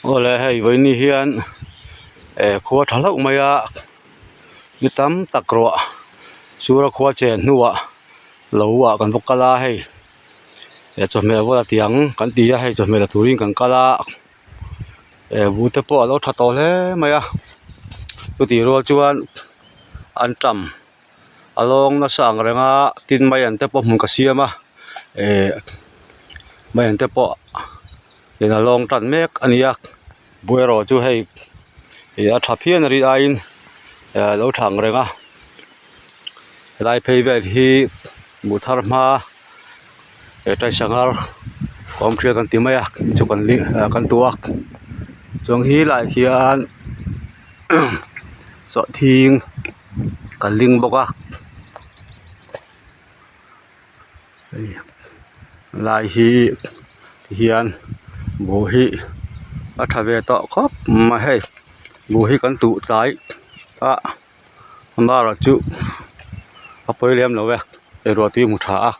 Awle hei vawiin hian eh khua tha hlauh mai a mi tam tak ruah sura khua chen hnuah lo ah kan va kal a hei eh chawhmeh vel a tiang kan ti a hei chawhmeh la turin kan kal a eh buh te pawh a lo tha tawh hle mai a chutih rual chuan antam a lawng nasa ang reng a tin maian te pawh hmun ka siam a eh maian te pawh in a lawng tan mek a ni a buh erawh chu hei ih a tha phian a rin aiin eh alo tha ang reng a helai phei vel hi buh thar hma eh tai sangha awm hria kan ti mai a chu kan kan tu a chuan helaiah khian sawhthing kan ling bawk a hei lai hi tihian buh hi a tha ve tawh khawp mai hei buh hi kan tuh tlai a amaherawhchu a pawi lem lo e ruah tui hmu tha a.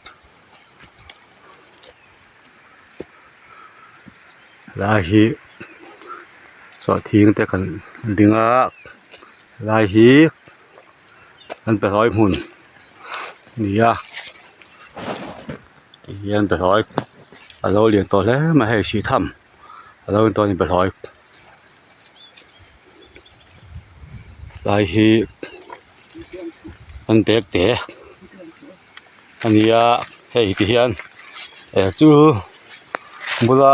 Lai hi sawhthing te kan ding a lai hi an behlawi hmun a ni a tihian behlawi a lo lian tawh hle mai hei sih tham a lo ni tawh a ni behlawi lai hi an bag te a ni a hei ti hian eh chu bula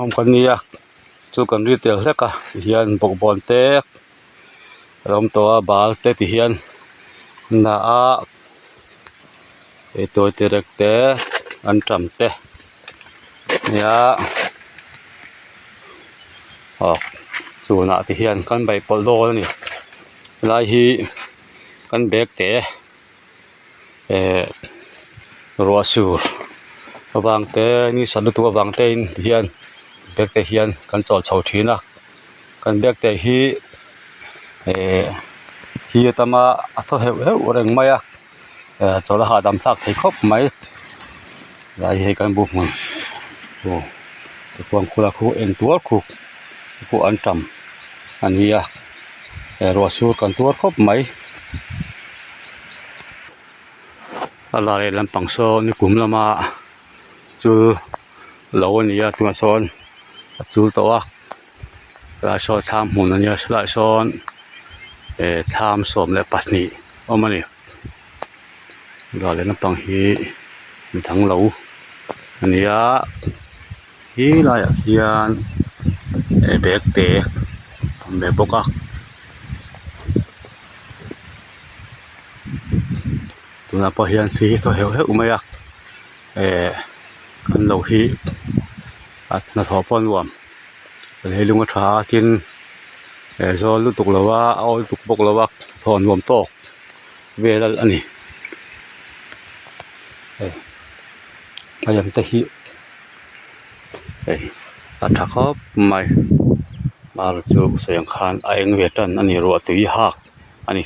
awm kan ni a chu kan ri tel hlek a ti hian bawkbawn te a lo awm tawh a bal te ti hian an dah a eituai te rek te antam te nia aw chhunah te hian kan beih pawlh dawn a ni helai hi kan bag te eh ruah sur avang te ni sat lutuk avang te in ti hian bag te hian kan chawl chho thin a kan bag te hi eh thi a tam a a thaw heuh heuh reng mai a eh chawlh a hahdam thlak thei khawp mai lai hi hei kan bu hmun aw tichuan khula khu eng tuar khu pawh an tam a nia eh ruah sur kan tuar khawp mai a lai lampang sawn nikum lama chu lo a ni a tunah sawn a chul tawh a helai sawn thlam hmun a nia helaiah sawn eh thlam 12 a awm a ni ral leh lampang hi midang lo a ni a khi laiah khian eh bag te a awm ve bawk a tunah pawh hian thli hi a thaw heuh heuh mai a eh kan lo hi a hnathawh pawh a nuam leilung a tha a tin eh zawl lutuk lo a a awl lutuk bawk lo a thawh nuam tawk vel a ni hei hei ang te hi hei a tha khawp mai mar chu sawi ang khan a eng ve tan a ni ruah tui hak a ni.